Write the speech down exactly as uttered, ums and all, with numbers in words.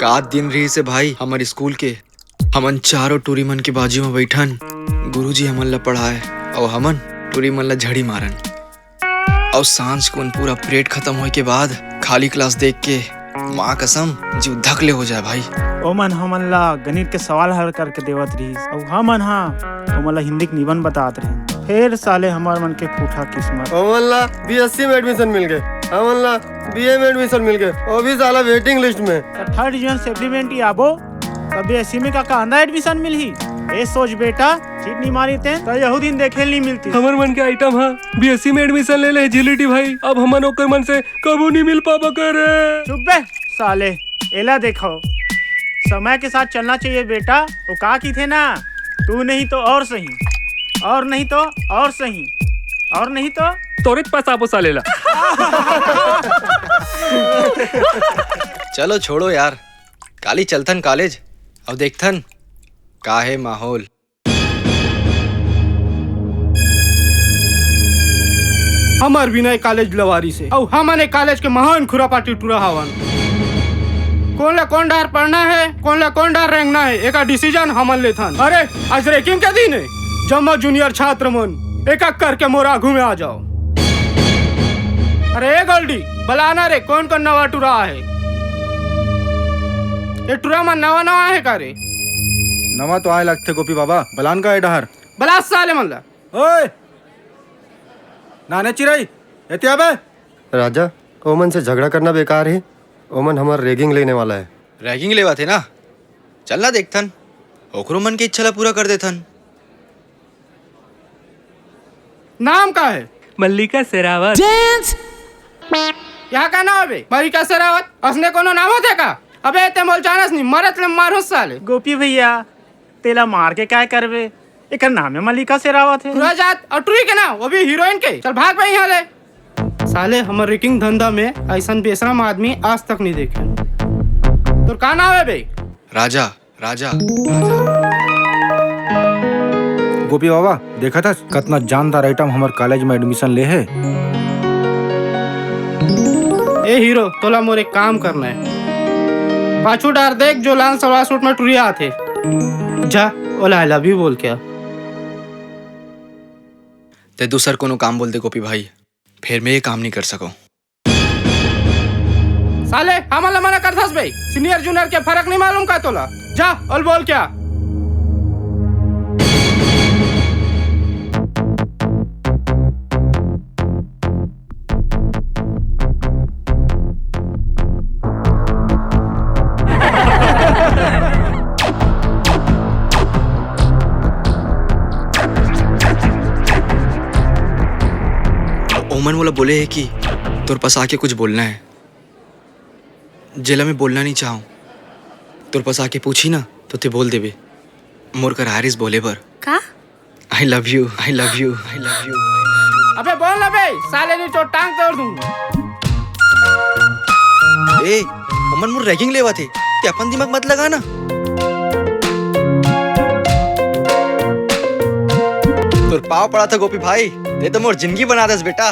का दिन रहिस हे भाई हमर स्कूल के। हमन चारों टूरी मन के बाजू म बइठन, गुरुजी हमन ला पढ़ाए, अउ हमन टूरी मन ला झड़ी मारन। अउ सांझ कुन पूरा परेड खतम होय के बाद खाली क्लास देख के, माँ कसम, जीव धक ले हो जाए भाई। ओमन हमन ला गणित के सवाल हल करके देवत रहिस, अउ हमन हा ओमन ला हिंदी के निबंध बतात रहिन। फेर साले हमर मन के फूटा किस्मत। ओमन ला बीएससी में एडमिशन मिल गे, हमन ला बीए में एडमिशन मिल गे, वो भी साला वेटिंग लिस्ट में। त थर्ड डिवीजन सप्लीमेंट्री आबो, त बीएससी में का कांदा एडमिशन मिलही? ए सोच बेटा, सीट नहीं मारी ते, त यहू दिन देखे नहीं मिलती। हमर मन के आइटम हा बीएससी में एडमिशन ले ले जीलीटी भाई, अब हमन ओकर मन से कभू नहीं मिल पाबो करे। चुप बे साले, एला देखो, समय के साथ चलना चाहिए बेटा। वो का की थे ना, तू नहीं तो और सही, और नहीं तो और सही, और नहीं तो तोरे पास आबो साले ला। चलो छोड़ो यार, काली चलथन कॉलेज, अब देखथन का हे माहौल। हमर विनय कॉलेज लवारी से, अउ हमन ए कॉलेज के महान खुरापाती टूरा हवन। कोन ला कोन डार पढ़ना हे, कोन ला कोन डार रेंगना हे, एका डिसीजन हमन लेथन। अरे, आज रैंकिंग के दिन हे, जम्मो जूनियर छात्र मन एक एक करके मोर आघू में आ जाओ। अरे ए गोल्डी, बलाना रे, कोन कोन नवा टूरा आहे? ए टूरा मन नवा नवा आहे का रे? नवा तो आए लगथे गोपी बाबा, बलान का ए डहर। बला साले मन ला। ओए! नाने चिरई, एती आबे। राजा, ओमन से झगड़ा करना बेकार हे। ओमन हमर रैगिंग लेने वाला हे। रैगिंग लेवाथे ना? चल ना देखथन। ओकरो मन के इच्छा ला पूरा कर देथन। नाम का हे? मल्लिका शेरावत। यहाँ का नाम हे बे? मल्लिका शेरावत? असने कोनो नाम होथे का? अबे ते मोल जानस नहीं, मरत ले मारो साले। गोपी भैया, तेला मार के काय करबे? एकर नाम हे मल्लिका शेरावत हे। पूरा जात अउ टुरी के ना, वो भी हीरोइन के। चल भाग बे यहाँ ले। साले हमर रैगिंग धंधा में अइसन बेशरम आदमी आज तक नहीं देखे। तोर का नाम हे बे? राजा, राजा, राजा। गोपी बाबा, देखत हस कतना जानदार आइटम हमर कॉलेज में एडमिशन ले हे। ए हीरो, तोला मोर एक काम करना हे। पाछू डार देख, जो लाल सलवार सूट में टुरिया आथे। जा, ओला I love you बोल के आ। ते दूसर कोनो काम बोल दे गोपी भाई, फेर मैं ये काम नहीं कर सकूं। साले, हमन ला मना करथस बे? सीनियर जूनियर के फरक नहीं मालूम का तोला? जा, ओला बोल के आ। ओमन मोला बोले हे कि तोर पास आके कुछ बोलना हे, जेला मैं बोलना नहीं चाहूँ। तोर पास आके पूछही ना, तो ते बोल देबे। मोर करा आरिस बोले बर। का? I love you, I love you, I love you। अबे बोल ना बे, साले नहीं तो टांग तोड़ दूंगा। ए, ओमन मोर रैगिंग लेवाथे, ते अपन दिमाग मत लगा ना। तोर पाँव पड़ाथंव गोपी भाई, ते तो मोर जिंदगी बना देस बेटा।